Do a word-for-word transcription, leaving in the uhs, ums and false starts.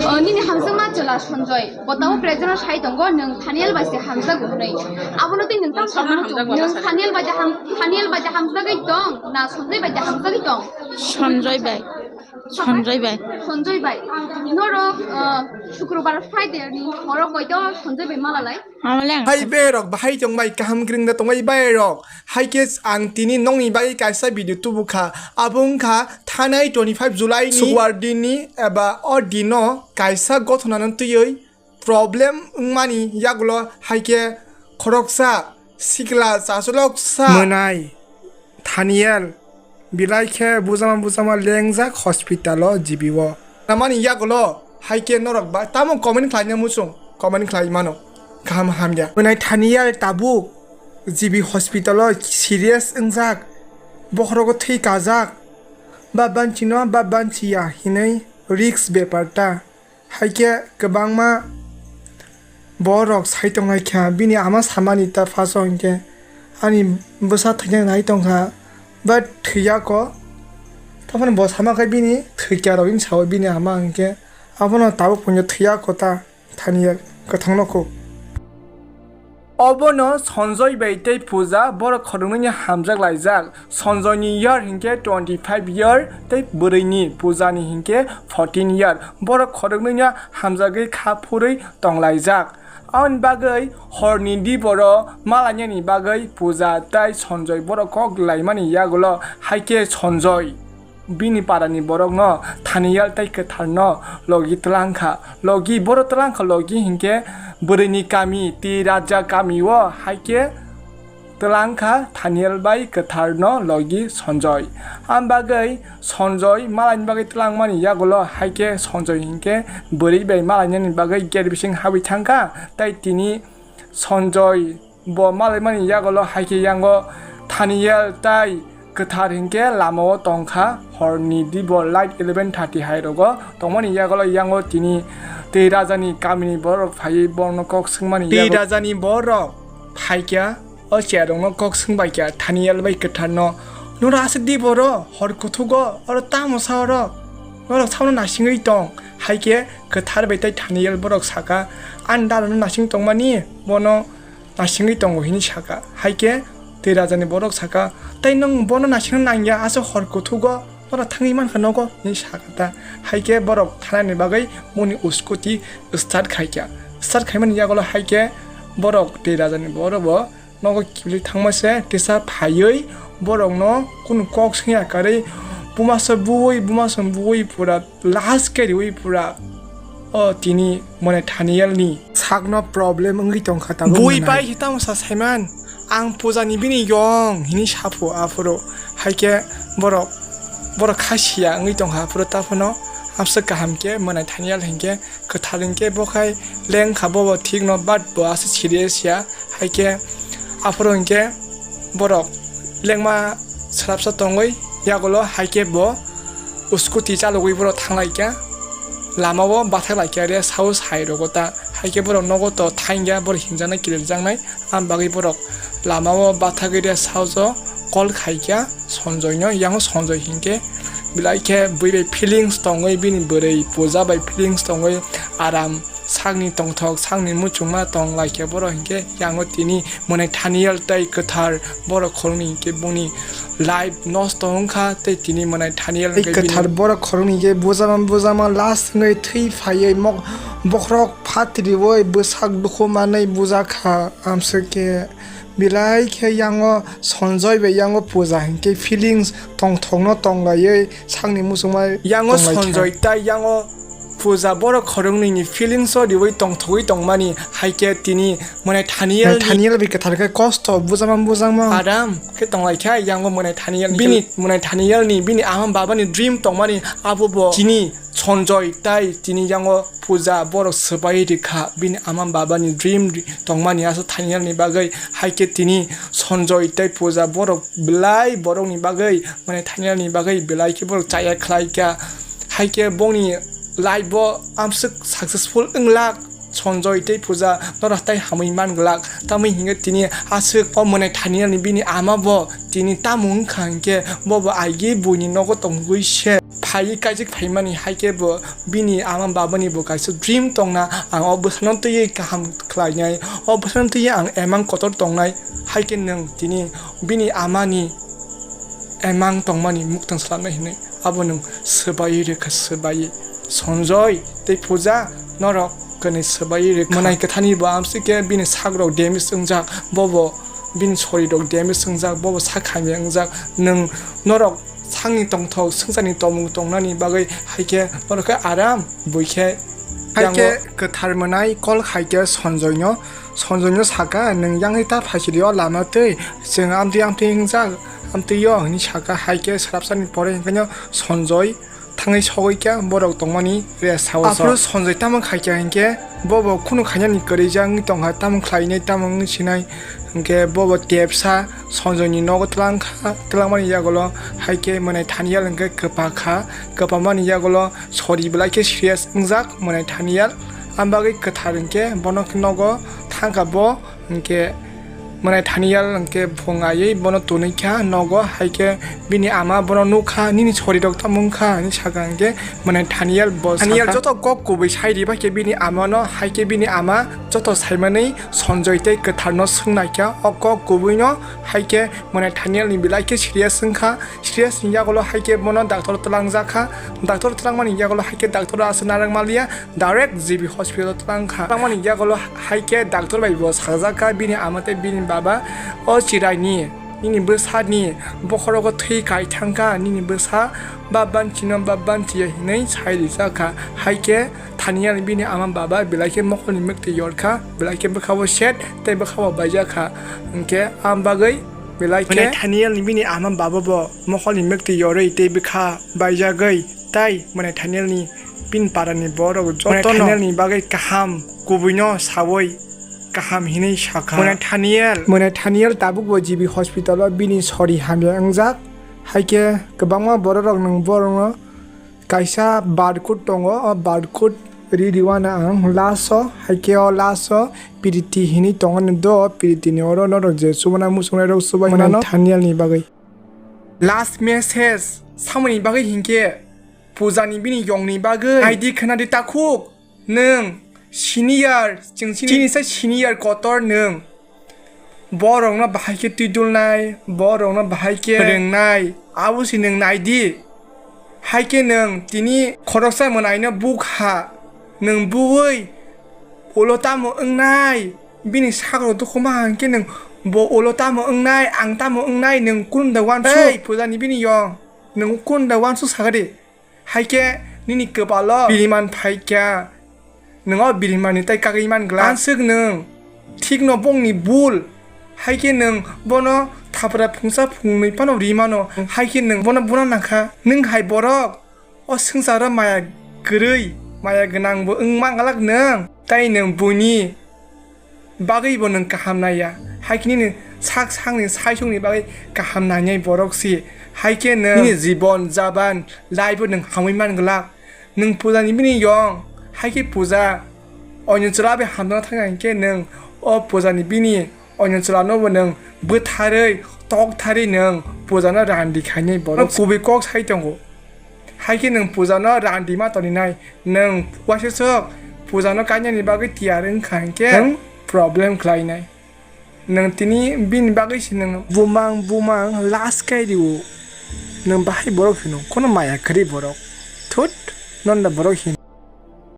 O, nini hamjakma chwla Sanjoy, bo tabuk present o sai tongo, nwng Thaniel bai se hamjago hwnwi. Abono tei nwng tamo samano chong, nwng Thaniel bai de ham-, Thaniel bai de hamjagwi tong, na Sanjoy bai de hamjagwi tong? Sanjoy bai. Sanjoy bai. Sanjoy bai. Norok, o, Sukrobar Friday ni horo koito Sanjoy bai mala lai? Hai berok bahai tongbai, kaham kwrwngda tongbai berok. Hai khe ang tini nokni bagwi kaisa video tubukha. Abo wngkha thanai twenty five July ni sukwar din ni eba o dino kaisa gothona no twiwi problem wngmani yagulo hai khe khoroksa sikla chasuloksa mwnai Thaniel belai khe bujama bujama lengjak hospital o G B o. Tamani yagulo hai khe norok ba tamo comment khlaina muchung, comment khlai mano. Kaham hamya. Mwnai Thaniel tabuk G B hospital o serious wngjak, bokhorogo thwi kajak. Ba banchino ba banchiya hinwi risk bepar ta. Hai khe kwbangma borok sai tonglaikha, bini ama samani ta phaso hinkhe ani bwsa thwikhe nai tongkha, but thwiyako. Taphano bo sama khe bini thwikya rok hinwi sao bini ama hinkhe, abono tabuk puino thwiyako ta Thaniel kwthangno kuk. Obono Sanjoy bai tei Puja borok khoroknwini hamjak laijak. Sanjoyni year hinkhe twenty five year tei bwrwini Pujani hinkhe fourteen year. Borok khoroknwino hamjagwi kha phurwi tonglaijak. Aboni bagwi horni diboro malainani bagwi Puja tei Sanjoy borok kok laimani yagulo hai khe Sanjoy bini parani borokno Thaniel tei kwtharno logi twlangkha. Logi, boro twlangkha logi hinkhe bwrwini kami, Twi Raja kami o hai khe twlangkha Thaniel bai kwtharno logi Sanjoy. Am bagwi Sanjoy malaini bagwi twlangmani yagulo hai khe Sanjoy hinkhe bwrwi bai malainani bagwi gate bising habwi thangkha, tei tini Sanjoy bo malaimani yagulo hai khe yango Thaniel tai kwthar hinkhe lamao tongkha. Horni dibo light eleven thirty hai rogo tongmani yagulo yango tini Twi Rajani kamini borok phaiwi borokno kok swngmani Twi yago. Rajani borok phaikha, o chwrairokno kok swngbaikha Thaniel bai kwtharno, "Norok aswk diboro hor kuthugo oro tamo sa oro? Norok sabono nasingwi tong." Hai khe kwthar bai tei Thaniel borok sakha, "Ani dalano nasing tongmani bono nasingwi tongo," hinwi sakha. Hai khe Twi Rajani borok sakha, "Tei nwng bono nasingna nangya, aswk hor kuthugo, norok thangwi mankha nogo," hinwi sakha ta. Hai khe borok thanani bagwi boni scooty start khaikha. Start khaimani yagulo hai khe borok Twi Rajani borok bo nogo kiphilwi thangma se tisa phaiwi borokno kunu kok swngya karwi bumasa buwi, bumasa buwi pura last khe riwi pura, o tini mone Thaniel ni sakno problem wngwi tongkha tabuk. Bui mwnai pai hi tamo sa saiman, "Ang Pujani bini yong," hinwi saphu aphuru. Hai khe borok, borok kha siya wngwi tongkha aphuru, taphano amsa kaham khe mwnai Thaniel hinkhe kwthar hinkhe bo khai lengkha, bobo thikno, but bo aswk serious ya. Hai khe aphuru hinkhe borok lengma swrapsa tongwi yagulo hai khe bo scooty chalogwi borok thanglaikha, lamao bathaklaikha rest house hai rogo ta. Hai khe borok nogo to thangya, borok hinjaknai kilirjaknai, am bagwi borok lamao bathagwi rest house o call khaikha Sanjoyno. Yango Sanjoy hinkhe belai khe bui bai feelings tongwi, bini bwrwi Puja bai feelings tongwi aram sakni tongthok, sakni muchungma tong lai khe borok hinkhe yango tini mwnai Thaniel tei kwthar borok khoroknwi hinkhe boni life nosto wngkha tei tini mwnai Thaniel tei hinkhe bini kwthar borok khoroknwi hinkhe bujama bujama last wngwi thwi phaiwi mok-, bokhorok phatriwi bwsak dukhu manwi bujakha. Amswk khe belai khe yango Sanjoy bai yango Puja hinkhe feelings tongthokno tonglaiwi sakni muchungma yango tonglai kha. Sanjoy tai yango Puja borok khoroknwini feelings o riwi tongthogwi tongmani, hai khe tini mwnai Thaniel ni Thaniel bai kwthar khe kosto bujama bujama aram khe tonglai kha. Yango mwnai Thaniel ni bini mwnai Thaniel ni bini ama baba ni dream tongmani, abo bo tini Sanjoy tai tini yango Puja borok swbai rikha bini ama baba ni dream ri-, tongmani aswk Thaniel ni bagwi, hai khe tini Sanjoy tai Puja borok belai borok ni bagwi mwnai Thaniel ni bagwi belai khe borok chaya khlai kha. Hai khe bongni life bo amswk successful wnglak, Sanjoy tei Puja norok tai hamwi man glak. Tamwi hinkhe tini aswk o mwnai Thaniel ni bini ama bo tini tamo wngkha hinkhe bobo aigi buini nogo tongwi se Khaiwi kaijak phaimani, hai khe bo bini ama babani bo kaisa dream tongna, ang o bwsano twiwi kaham khlainai, o bwsano twiwi ang emang kotor tongnai, hai khe nwng tini bini amani emang tongmani muktang slamnai hinwi abo nwng swbaiwi rwkha, swbaiwi. Sonjoy tei Puja norok kwnwi swbaiwi rwkha. Mwnai kwthani bo amsike bini sakrok damage wngjak, bobo bini sorirok damage wngjak, bobo sak hamya wngjak. Nwng norok sakni tongthok swngcharni tongmung tongnani bagwi hai khe norok khe aram bui khe. Hai khe yango kwthar mwnai call khai khe Sonjoyno, Sonjoyno saka, "Nwng yangni ta phaisidi o lama twi, chwng amtwi amtwi wngjak, amtwi o," hwnwi saka. Hai khe swrapsani pore hwnkhe no Sonjoy thangwi sogwi khe borok tongmani rest house o. Aphuru Sonjoy tamo khai kha hinkhe, bobo khunu khainani kwrwijak wngwi tongkha, tamo khlainai, tamo wngwi sinai. Hinkhe bobo tepsa Sonjoyni nogo twlang kha, twlangmani yagulo hai khe mwnai Thaniel hinkhe kwpa kha, kwpamani yagulo sori belai khe serious wngjak mwnai Thaniel. Am bagwi kwthar hinkhe bono khe nogo thangkha bo. Hinkhe mwnai Thaniel hinkhe phung aiwi bono tonwi kha nogo, hai khe bini ama bono nuk kha, "Nini sorirok tamo wng kha?" hinwi sakha. Hinkhe mwnai Thaniel bo Thaniel sakha, joto kok kubui sai ribai khe bini amano, hai khe bini ama joto saimanwi Sonjoy tei kwtharno swng nai kha o kok kubuino. Hai khe mwnai Thanielni belai khe serious wng kha, serious ni yagulo hai khe bono doctor twlangjak kha, doctor twlangmani yagulo hai khe doctor aswk narwk manliya, direct G B hospital twlang kha. Twlangmani yagulo hai khe doctor bai bo sajak kha, bini ama tei bini baba o chwraini, nini bwsani bokhorogo thwi kai thang kha, nini bwsa bab banchino bab banchiya hinwi sai rijak kha. Hai khe Thaniel bini ama baba belai khe mokolni mwktwi yor kha, belai khe bwkha bo set tei bwkha bo baijak kha. Hinkhe am bagwi belai khe Thaniel ni bini ama baba bo mokolni mwktwi yorwi tei bwkha baijagwi tai mwnai Thaniel ni pin parani borok jotono Thaniel ni bagwi kaham kubuino sawi kaham hinwi sakha. Mwnai Thaniel, mwnai Thaniel tabuk bo G B hospital o bini sori hamya wngjak. Hai khe kwbangma borok rok nwng borokno kaisa barcode tongo, o barcode ri riwana ang last o, hai khe o last o Piriti hinwi tongo do, Piriti ni oro norok je chubana muchungnai rok chubai mano Thaniel ni bagwi. Last message samani bagwi hinkhe Puja ni bini yong ni bagwi. Naidi khwnadi takhuk, nwng senior, chwng chini, chini sai senior kotor nwng. Borokno bahai khe twidulnai, borokno bahai khe rwngnai, abo se nwng nai di. Hai khe nwng tini khoroksa mwnaino buk ha, nwng buwi ulo tamo wngnai, bini sakrok dukhu ma hwn khe nwng bo ulo tamo wngnai, ang tamo wngnai, nwng kunu da uansuk? Ei, Puja ni bini yong, nwng kunu da uansuk sakha di? Hai khe nini kwpalo biriman phai kha, nwng o birimanni tai kagwi man glak. Answk nwng thikno bongni bul, hai khe nwng bono thapra phungsa phungnwi phano ri mano, hai khe nwng bono buna nang kha. Nwng hai borok o swngcharo maya kwrwi, maya gwnangbo wng man glak nwng, tai nwng buini bagwi bo nwng kaham naiya, hai khe nini sak sakni saisukni bagwi kaham nainai borok si, hai khe nwng nini jibon jaban life bo nwng hamwi man glak. Nwng Puja ni bini yong, hai khe Puja onyo chwla bai hamjakna thangya hinkhe nwng o Puja ni bini onyo chwla no bo nwng bwtharwi toktharwi nwng Puja no randi khainai borok kubui kok sai tongo. Hai khe nwng Puja no randi ma toninai, nwng uaisasok Puja no kainani bagwi tiyar wng kha hinkhe nwng problem khlainai. Nwng tini bini bagwi se nwng bumang bumang last kai rio. Nwng bahai borok hino, kono maya kwrwi borok. Thut, nonda borok hino.